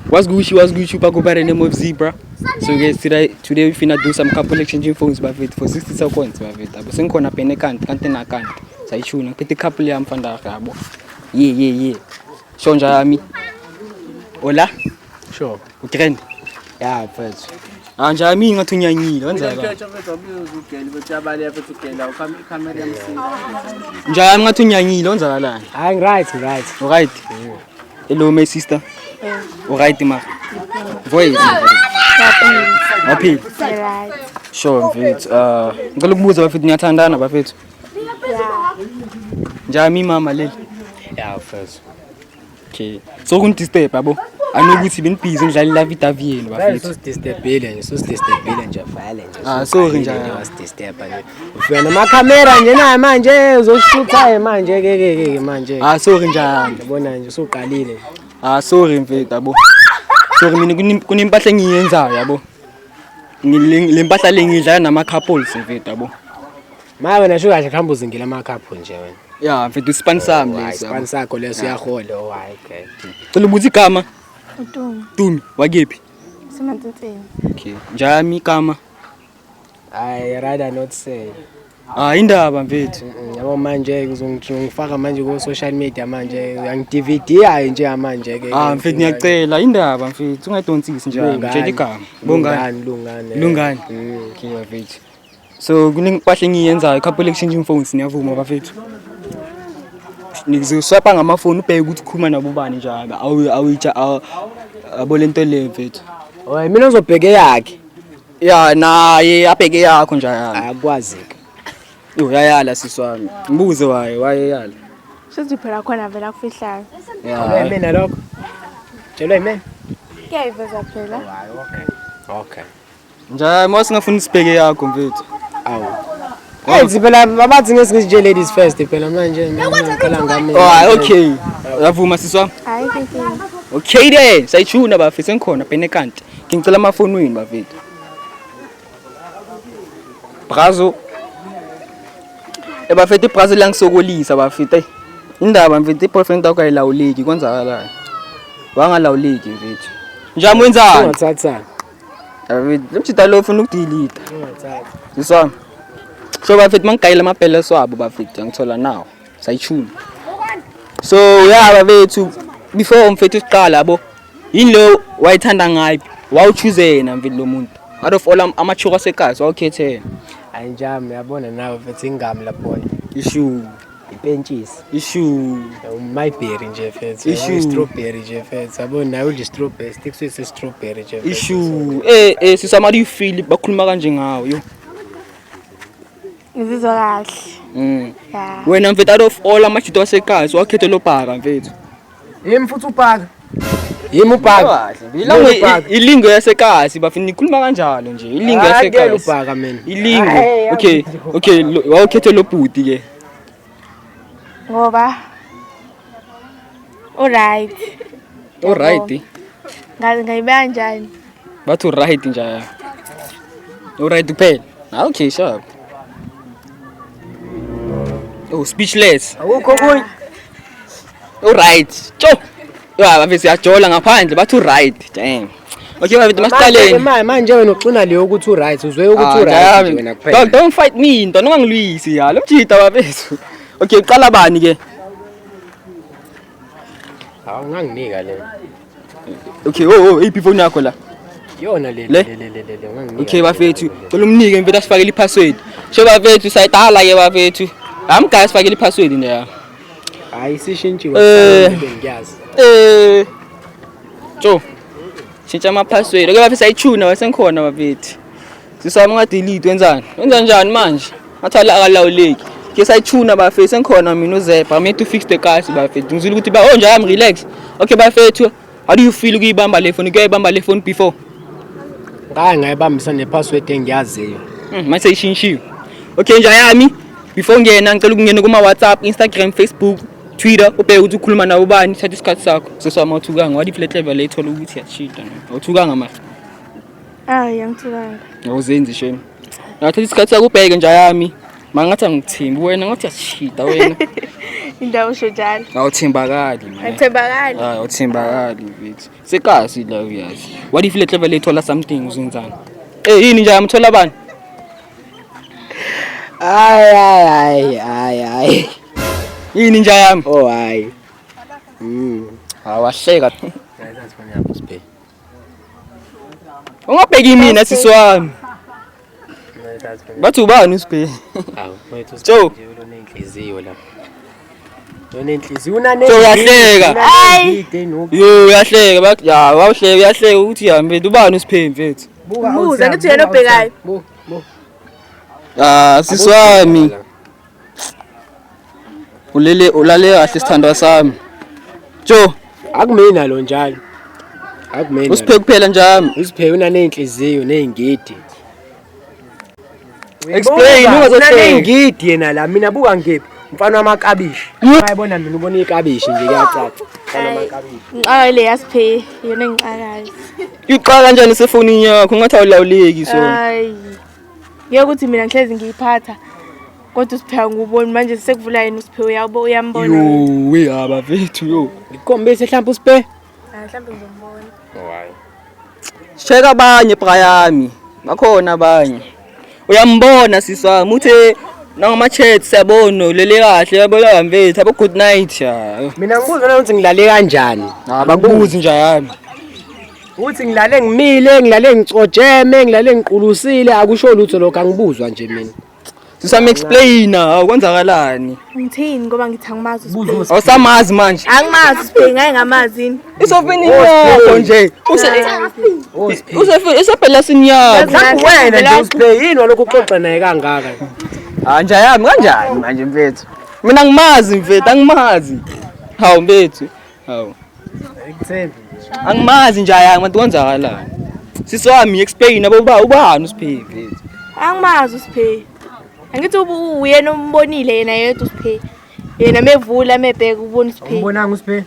What's Gucci? What's Gucci? Paco by the name of Zebra. So guys, today we finna do some couple exchanging phones bafethu for 60 seconds bafethu. Yabo sengikhona phela ekanti kanti nakanti. Sayishuna ngiphethe couple yami mfana yabo. Yeah. Sho njami. Hola, Sure. utrend. Ya mfethu. Ah njami ngathi unyanyile wenza ka. Njami ngathi unyanyile wenzakalani? Hayi right, right. Alright. Hello my sister. Alright ma. Voice. Waphila. Right. Sure mfethu. Ngicela ukubuza bafethu niyathandana bafethu. Yeah. Njami mama leli. Ya mfethu. Okay. So kuni-disturb yabo. Anokuthi benibhizi ngidlala la video yenu Vele bafethu. susidisturbile nje, susidisturbile nje vele nje. Ah, sorry nje. Wasidisturba nje. Ufika namakhamera nje naye manje uzoshutha manje ke ke ke manje. Ah sorry njani. Yabona nje usuqalile. Ah sorry mfethu yabo. Sorry mina kunempahla engiyenzayo yabo. Le mpahla le ngidlala nama couples mfethu yabo. Maye wena shuka nje kuhamba uzingela amakhaphu nje wena. Ya mfethu isipani sami Hayi, lesi. isipani yabo. sakho leso uyahola. Oh hayi okay. Cela ubuza igama Utumi. Tumi wakephi? Semantsenseni. Okay. Njami igama. I rather not say. Ah indaba mfethu. Yabo manje uzongifaka manje ku social media manje angi-DVD hayi nje manje ke. Ah mfethu ngiyacela indaba mfethu ungayidonsisi njalo ngitshela igama. Bongani. Lungani, lungani. Lungani. Okay bafethu. So kunempahla engiyenzayo couple exchanging phones niyavuma bafethu. Ngizoswapa ngamafoni ubheke ukuthi ukhuluma nabo bani njalo. Awu awutsha abo lento le mfethu. Oy mina ngizobheke yakhe. Ya naye abheke yakho njalo. Akwazeki. Yo yayala sisi wami. Ngibuze waye wayeyala. Shuthi phela khona vela kufihlayo. Ya. Mina lokho. Tshelwe yimina. Kuyayiveza phela. Hayi okay. Okay. Njalo mawusingafuni sibheke yakho mfethu. Awu. Hey phela abathi ngesingisi nje ladies first phela manje ngiqala ngami. Oh hayi, okay. Uyavuma sisi wami? Hayi inkinga. Okay then, sayishuna bafethu sengikhona bhene kanti. Ngicela amafoni wenu bafethu. Brazo. Bafethu ibrazo liyangisokolisa bafethu. Ey. Indaba mfethu iboyfriend yakho ayilawuleki kwenzakalani? Wangalawuleki mfethu. Njami wenzani? Ungathatha. Bafethu, lo mjita lo ufuna ukudelete. Ungathatha. Sisi wami. So bafethu mangigayela amabhele swabo bafethu ngithola nawo. Sayishuna. So yeah bafethu before mfethu siqala yabo. Yini lo wayithanda ngayo? Wawuchoose yena mfethu lo muntu. Out of all amachuka asekhaya wawukhethe yena. Hayi njami uyabona nawe mfethu ingami lapho. Issue, Ipentshisi. issue. Umayberry nje mfethu. Issue. Strawberry nje mfethu. Yabona nawe udla strawberry, stick sweet strawberry nje. mfethu. Issue. Sisi how do you feel bakhuluma kanje ngawe yo? Ngizizwa kahle. Yeah. Wena mfethu out of all amajito asekhaya wakhethe lo bhaka mfethu. Yimi futhi ubhaka. Yimi ubhaka. Ilingo ilingo yasekasi bafini nikhuluma kanjalo nje ilingo Hayi, kuyena yasekasi. ubhaka mina. Ilingo. Hayi, Okay, okay, wawukhethe lo bhuti ke. Ngoba Alright. Alright. Ngazi ngayibeka kanjani? Bathi right nje. Alright kuphela. Ah okay, sharp. Oh, speechless. Awukho okunye. Alright. Tjo. Ya, bafethu siyajola ngaphandle bathi right. Damn. Okay, bafethu masiqaleni. Manje manje wena uxina leyo ukuthi uright, uzwe ukuthi Ah, uright nje wena kuphela. Don't fight me, ntwana ungangilwisi ya. Lo mjita bafethu. Okay, qala bani ke? Hawu unganginika le. Okay, oh, iphi ifoni yakho la? Yona le Le? le le le le unganginika. Okay bafethu, cela umnike mfethu asifakele ipassword. Sho bafethu sayidala ke bafethu. Amgaya sifakele ipassword nje ya. Hayi sishintshiwe. Bengiyazi. Tjo. Shintsha ama password. Okay bafethu sayithuna wasengikhona bafethu. Sisami ungadelete wenzani? Wenza njani manje? Ngathi akalawuleki. Ke sayithuna bafethu sengikhona mina uZebra. I'm here to fix the cars bafethu. Ngizwile ukuthi ba oh nje I'm relax. Okay bafethu, how do you feel ukuyibamba le phone? Ukuyibamba le phone before? Ngake ngayibambisa nepassword engiyaziyo. Manje seyishintshiwe. Okay nje yami before ngena ngicela ukungena kuma WhatsApp, Instagram, Facebook, Twitter ubheke ukuthi ukhuluma nawo bani, thatha isikhathi sakho. Seswami awuthukanga, wathi flat level le ithola ukuthi yashintsha no. Awuthukanga manje. Hayi angithukanga. Awuzenzi shame. Ngathatha isikhathi sakho ubheke nje yami. Mangathi angikuthembi wena ngathi uyashida wena. Indawo usho njalo. Awuthembakali man. Angithembakali. Hayi awuthembakali mfethu. nix. Sekasi la uyazi. What if letleva lethola something uzenzani? Eh yini nje amthola bani? Hayi hayi hayi hayi. Yini nje yami? Oh hayi. Awahleka. Ungabheki mina sisi wami. Bathi ubani usibheki? Awu, wethu Joe. Unenhliziyo la. Unenhliziyo unane. Joe, uyahleka. Hayi. Yo uyahleka bathi ya wawuhleka uyahleka ukuthi ya mfethu ubani usiphe mfethu. Buza, ngithi uyena obhekayo. Bu, bu. Ah sisi wami ulele ulale kahle sithandwa sami. Joe Akumina lo njalo. Akumina. usiphe kuphela njami. Usiphe unanenhliziyo nezingidi. Explain ungazohleka. Unanengidi yena la mina buka ngephi. Mfana wamakabishi. Mayibona mina ubona ikabishi nje kuyacaca. Mfana wamakabishi. Ngixaka le yasiphe yona engixakayo. Iqala kanjani sefonini yakho ngathi awulawuleki so. Hayi. Ngeke ukuthi mina ngihlezi ngiyiphatha. Kodwa usiphe anguboni manje sekuvula yena usiphe uyabo uyambona. Yo we abafethu yo. Ngikhombise mhlawumbe usiphe. Ah, mhlawumbe ngizombona. Check abanye Brayami. Bakhona abanye. Uyambona sisi wami uthe nangama chat siyabona ulele kahle yabona mfethu abo good night ya. Mina ngibuza na ukuthi ngilale kanjani. Abakubuzi nje yami. Uthi ngilale ngimile, ngilale ngicojeme, ngilale ngiqulusile, akusho lutho lokho angibuzwa nje mina. Sisami explain kwenzakalani? Ngithini ngoba ngithi angimazi usiphe. Awusamazi manje. Angimazi usiphe ngaye ngamazi yini. Isofini yakho nje. Use use isebhelasini yakho. Mhlawumbe wena nje usiphe yini walokhu uxoxa naye kangaka. Ah nje yami kanjani manje mfethu? Mina ngimazi mfethu angimazi. Hawu mfethu. Hawu. Ngikuthembi. Angimazi nje yami kanti kwenzakalani? Sisi wami explain abo uba ubani usiphe mfethu. Angimazi usiphe. Angithi uyena umbonile yena yedwa usiphe. Yena mevula mebheka ubona usiphe. Umbonanga usiphe?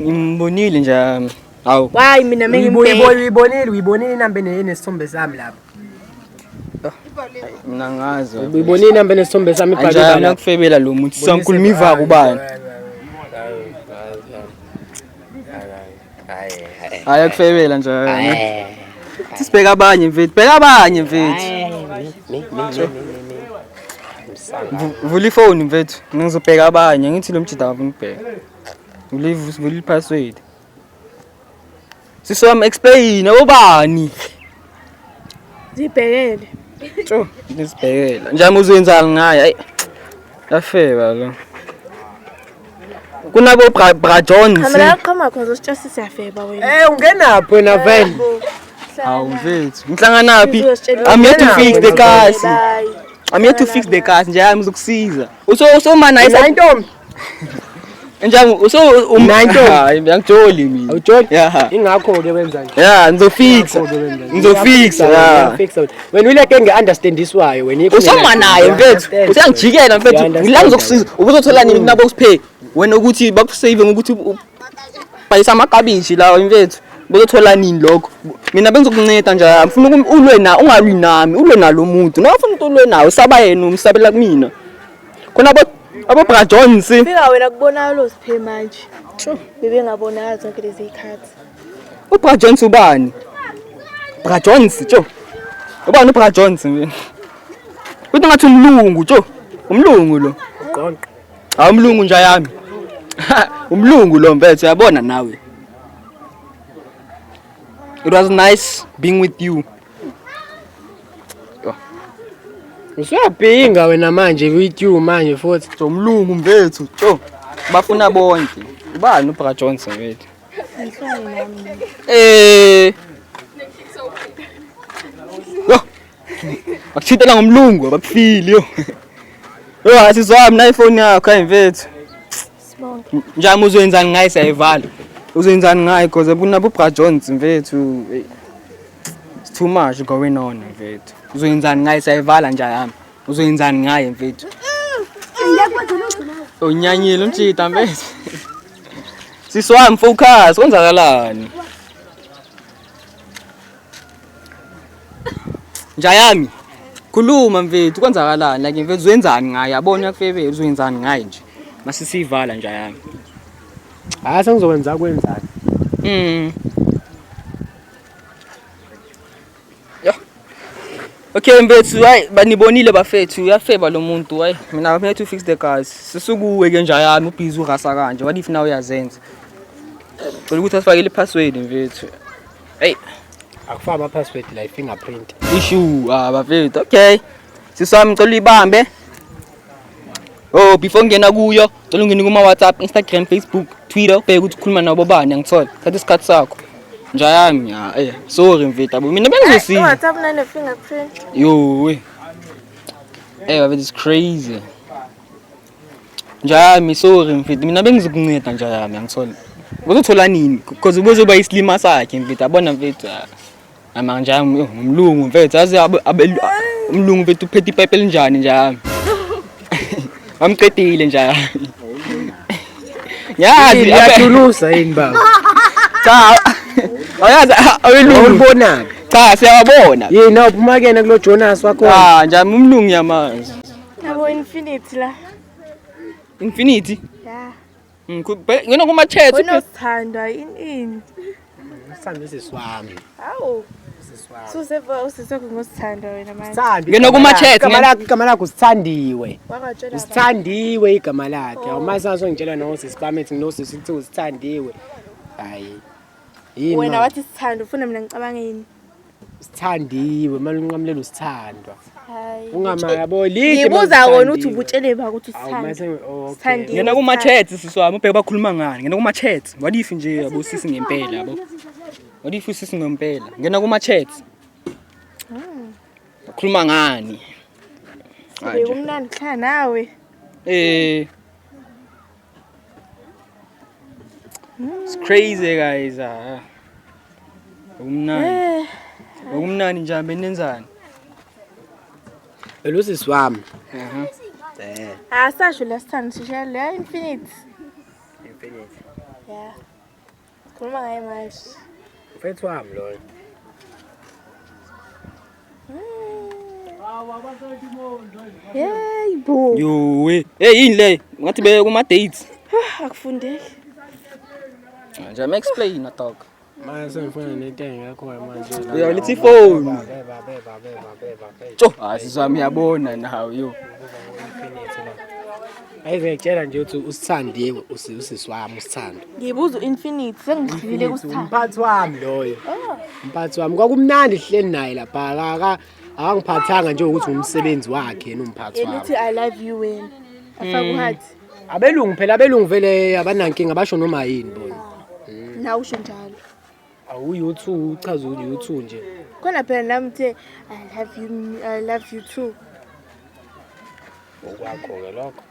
Ngimbonile nje yami. Hawu. Why mina mengimbheka? Uyibonile, uyibonile inamba enesithombe sami lapha. Mina ngazi. Uyibonile inamba enesithombe sami Anjani ibhalwe lapha. akufebela lo muntu siyankhuluma iva kubani? Hayi akufebela nje. Sibheka abanye mfethu, bheka abanye mfethu. Vula ifoni mfethu, ngizobheka abanye, ngithi lo mjida ngifuna ukubheka. Vula vula i-password. Sisi wami explain obani? Zibhekele. Tjo, nisibhekela. Njami uzoyenzani ngaye? Ayi. Yafeba lo. Kunabo Bra, Bra Jones. Qhamela qhama khona uzositsha sisiyafeba wena. Eh ungenaphi wena vele? Hawu mfethu. Ngihlanganaphi? I'm here to fix the cars. I'm here to fix the cars nje yami ngizokusiza. Uso usomana Una intombi? Njami uso Una intombi? Hayi ngiyangijoli mina. Awujoli? Yeah. Ingakho ke wenza nje. Yeah, ngizofixa. Ngizofixa. Yeah. Uyafixa. Wena uyile ke nge-understandiswayo wena yikho Usoma naye mfethu. Usiyangijikela mfethu. Uya-understand. Ngila ngizokusiza. Ubuzothola nini kunabo usiphe? Wena ukuthi bakusave ngokuthi bhayisa amakabishi lawo mfethu. Bozothola nini lokho? Mina bengizokunceda nje. Ngifuna ulwe na ungalwi nami, ulwe nalo muntu. Nawufuna ukuthi ulwe nawe usaba yena umsabela kumina. Khona abo abo Bra Jones. Fika wena kubonakala lo siphe manje. Bebengabonakala zonke lezi zikhathi. UBra Jones ubani? Bra Jones, tjo. Ubani uBra Jones? Uthi ngathi umlungu, tjo. Umlungu lo. Uqonqa. Hayi umlungu nje yami. Umlungu lo mfethu uyabona nawe. It was nice being with you. Usuyabhinga wena manje with you manje futhi. Jo umlungu mfethu, tjo. Bafuna bonke. Ubani uBra Jones mfethu? Eh. Yo. Bakuthintela ngomlungu abakufili yo. Yo asizwami na iphone yakho hayi mfethu. Sibonge. Njami uzoyenzani ngaye siyayivala. Uzoyenzani ngaye because kunabo Bra Jones mfethu. Hey. It's too much going on mfethu. Uzoyenzani ngaye siyayivala nje yami. Uzoyenzani ngaye mfethu. Unyanyile umjita mfethu. Sisi wami focus kwenzakalani? Njayami. Khuluma mfethu kwenzakalani like mfethu uzoyenzani ngaye yabona uyakufebela uzoyenzani ngaye nje. Masisivala njayami. Hayi sengizokwenza kwenzani. Yeah. Okay mfethu, hayi banibonile bafethu, uyafeba lo muntu, hayi mina I'm here to fix the cars. Sisukuwe ke nja yami ubhizi urasa kanje, what if now uyazenza? Cela ukuthi asifakele i-password mfethu. Hey, Akufaka ama password la, i-fingerprint. Issue, ah bafethu. Okay. Sisi wami ngicela uyibambe. Oh, before ngena kuyo, ngicela ungene kuma WhatsApp, Instagram, Facebook, Twitter, ubheke ukuthi ukhuluma nabo bani, angithola. Thatha isikhathi sakho. Nja yami, ah sorry mfethu, abo mina bengizosiza. WhatsApp nane fingerprint. Yo, we. Eh, bafethu, it's crazy. Nja yami, sorry mfethu, mina bengizokunceda nja yami, angithola. Uzothola nini? Because ubozoba isilima sakhe mfethu, abona mfethu. Ah. Ama nje yami umlungu mfethu, yazi umlungu mfethu uphethe ipipe elinjani nje yami. Wamqedile nje yami. Ngiyazi Iyajulusa yini baba? Cha. Awuyazi awelungu. Ulibonaphi? Cha, siyabona. Yini awuphuma kuyena kulo Jonas wakho? Ah, nje umlungu yamazi. Yabo infinity la. Infinity. Yeah. Ngena kuma chat. Unosithandwa in in. Sithando siswami. Hawu. Suseva usiseko ngosithandwa wena manje. Sithando. Ngena kuma-chat, Igama lakhe, igama lakhe usithandiwe. Wakatshela abantu. Usithandiwe igama lakhe. Awumase asongitshela nosisi bami ethi nginosisi kuthiwa usithandiwe. Hayi. Yini? Wena mama? wathi sithando ufuna mina ngicabange yini? Usithandiwe, manje unqamulela usithandwa. Hayi. Ungama yabo lithi. Ngibuza wona ukuthi ubutshele ba ukuthi Awu mase usithando. okay. Sithandiwe. Ngena kuma chats sisi wami, ubheke bakhuluma ngani. Ngena kuma chats. What if nje yabo sisi ngempela yabo? What if usisi ngempela? Ngena kuma chats. Bakhuluma ngani? Hayi nje. Bekumnandi kuhlala nawe. It's crazy guys. Ah. Okumnandi. Okumnandi nje benenzani? Phela usisi wami. Aha. Eh. Asasho la sithando sisha la infinity. Infinity. Yeah. Khuluma ngaye manje. Mfethu wami loyo. Hey bo. Yo we. Hey yini le? Ngathi beke kuma dates. Akufundeki. Nje I'm explain na dog. Manje sengifuna nento engekho manje. Uyaletha ifoni. Beba beba beba beba beba. Tjo, ah sisi wami uyabona nawe yo. Ayize ngitshela nje ukuthi usithandiwe usisi wami usithando. Ngibuza u-infinity sengidlulile kusithando. Umphathi wami loyo. Umphathi wami kwakumnandi hleli naye lapha akaka akangiphathanga nje ukuthi umsebenzi wakhe yena umphathi Yena wami. uthi I love you wena. Afaka uhathi. Abelungu phela, abelungu vele abanankinga, basho noma yini bona. Nawe usho njalo. Awu U2 uchaza u2 nje. Khona phela nami uthe I love you, I love you too. Okwakho ke lokho.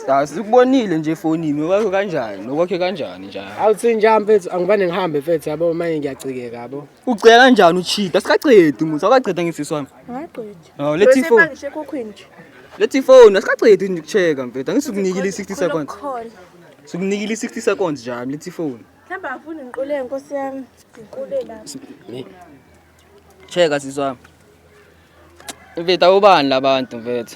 Ah, sikubonile nje efonini okwakho kanjani? Okwakhe kanjani nje? Awuthi nje mfethu angibane ngihambe mfethu yabo manje ngiyacikeka yabo. Ucela kanjani uchita? Sikacedi musa, akaceda ngisisi wami. Angaqedi. Hawu letha ifoni. Ngisho ekhukhwini nje. Letha ifoni, asikacedi nje ukucheka mfethu. Angisikunikile i-60 seconds. Khona. Sikunikile i-60 seconds nje, letha ifoni. Mhlawumbe afuni ngiqule nkosi yami. Ngiqule la. Cheka sisi wami. Mfethu awubani labantu mfethu.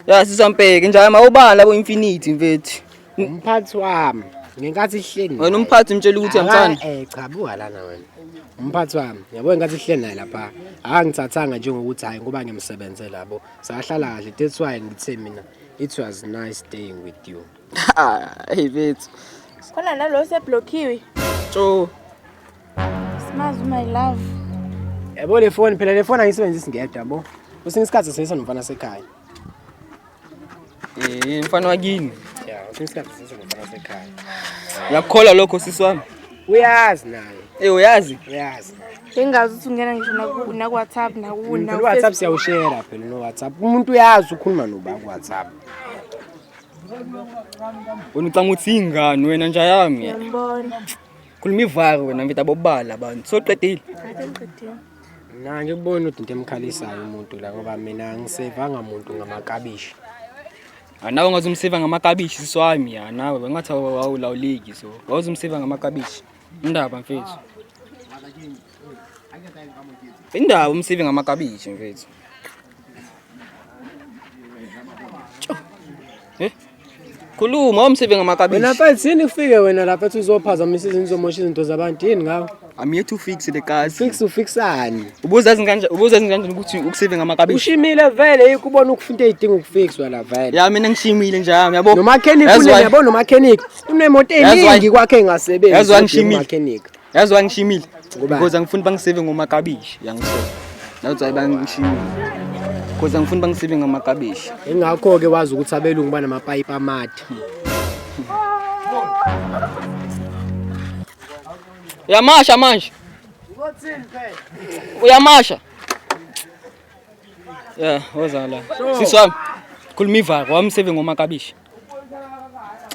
Ya sisi wami bheke njalo mawubani labo infinity mfethu. Umphathi wami ngenkathi ihleli. Wena umphathi umtshela ukuthi uyamthanda. Eh cha buka lana wena. Umphathi wami yabo ngenkathi ihleli naye lapha akangithathanga njengokuthi hayi ngoba ngiyamsebenzela yabo. Sahlala kahle, that's why ngithe mina it was nice staying with you. Hey mfethu. Khona nalo seblockiwe. Tjo. Simazi my love. Yabo le phone phela, le phone angiyisebenzisi ngedwa yabo. Kwesinye isikhathi sisebenzisa nomfana sekhaya. Mfana wakini. Yeah, kwesinye isikhathi sisebenzisa nomfana sekhaya. Uyakukholwa lokho sisi wami? Uyazi naye. Eh uyazi? Uyazi. Bengazi ukuthi ungena ngisho naku WhatsApp naku Phela naku WhatsApp siyawushare phela no WhatsApp. Umuntu uyazi ukhuluma noba ku WhatsApp. Wena ucanga ukuthi ingane wena nja yami. Ngiyambona. Khuluma ivari wena mfethu abobala abantu. Soqedile. Kade ngiqedile. Mina ngikubona ukuthi into emkhalisayo umuntu la ngoba mina angisevanga muntu ngamakabishi. Nawe ungazumsiva ngamakabishi sisi wami ya nawe bengathi awulawuleki so. Wawuzumsiva ngamakabishi. Indaba mfethu. Indaba umsive ngamakabishi mfethu. Tjo. Eh? Khuluma wamseve Wena ngamakabishi. mfethu yini kufike wena lapha ethi uzophazamisa izinto, uzomosha izinto zabantu, yini ngawe? I'm here to fix the cars. Fix ufixani? Ubuzazi kanjani, ubuzazi kanjani ukuthi ukuseve ngamakabishi? Ushimile vele, yikho ubona ukufa into ey'dinga ukufixwa la vele. Ya mina ngishimile nje yami yabo. Nomakhenikhi Yazi why- yabo, nomakhenikhi unemoto Yazi why- eningi kwakhe engasebenzi. Yazi why kodwa ngishimile? umakhenikhi. Yazi why ngishimile? Ngobani? Because angifuni bangiseve ngomakabishi, yangithola. That's why bangishimile. Because angifuni bangiseve ngamakabishi. Ingakho-ke wazi ukuthi abelungu banamapayipi amade. Uyamasha manje. Uyamasha. Yeah, woza la. Sisi wami. Khuluma ivaka, wamseve ngomakabishi.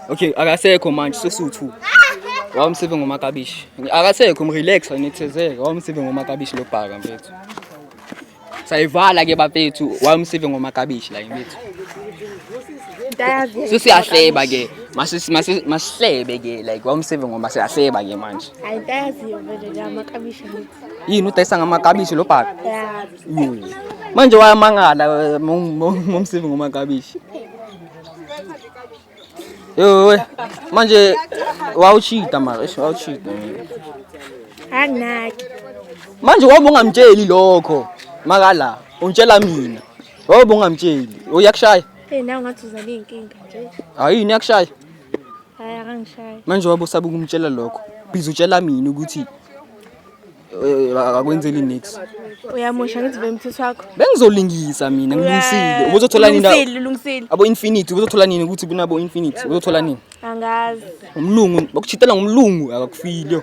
Okay, akasekho manje sesuthu. Wamseve ngomakabishi. Akasekho, mrelax anethezeke. Wamseve ngomakabishi lo bhaka mfethu. Sayivala ke bafethu, wamseve ngomakabishi la mfethu. Ntayazi. Sesiyahleba ke. Masihlebe ke like wamseve ngoma siyahleba ke manje. Hayi, ntayaziyo vele la makabishi ngithi. Yini udayisa ngamakabishi lo bhaka? Ya. Yo. Manje wayamangala momsivi ngomakabishi. Yo we. Manje wawuchita mara, eish wawuchita. Anginaki. Manje wabe ungamtsheli lokho. Makala, ungitshela mina. Wabe ungamtsheli. Uyakushaya. Hey, nawe ngathi uza ney'nkinga nje. Hayi yini yakushaya? Hayi, akangishayi. Manje wabe usaba ukumtshela lokho. Biza utshela mina ukuthi akwenzeli nix. Uyamosha ngithi vele umthetho wakho. Bengizolingisa mina ngilungisile. Ubuzothola nini? Ulungisile, ulungisile. Abo infinity ubuzothola nini ukuthi kunabo infinity? Ubuzothola nini? Angazi. Umlungu bakuchitela ngomlungu akakufili yo.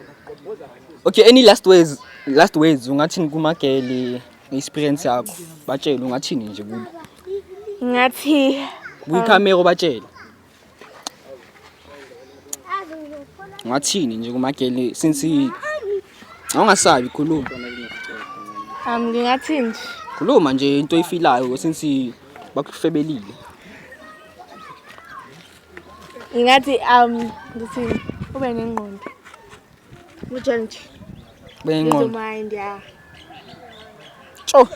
Okay, any last words, last words ungathini kumagele experience yakho? Batshele ungathini nje kubo. Ngathi Kuyikhamera batshele. Ungathini nje kumagele since awungasabi khuluma. Ngingathi nje Khuluma nje into oyifilayo since bakufebelile. Ngingathi ngithi ube nengqondo. Utshela nje. Bengqondo. Mind ya. Tsho.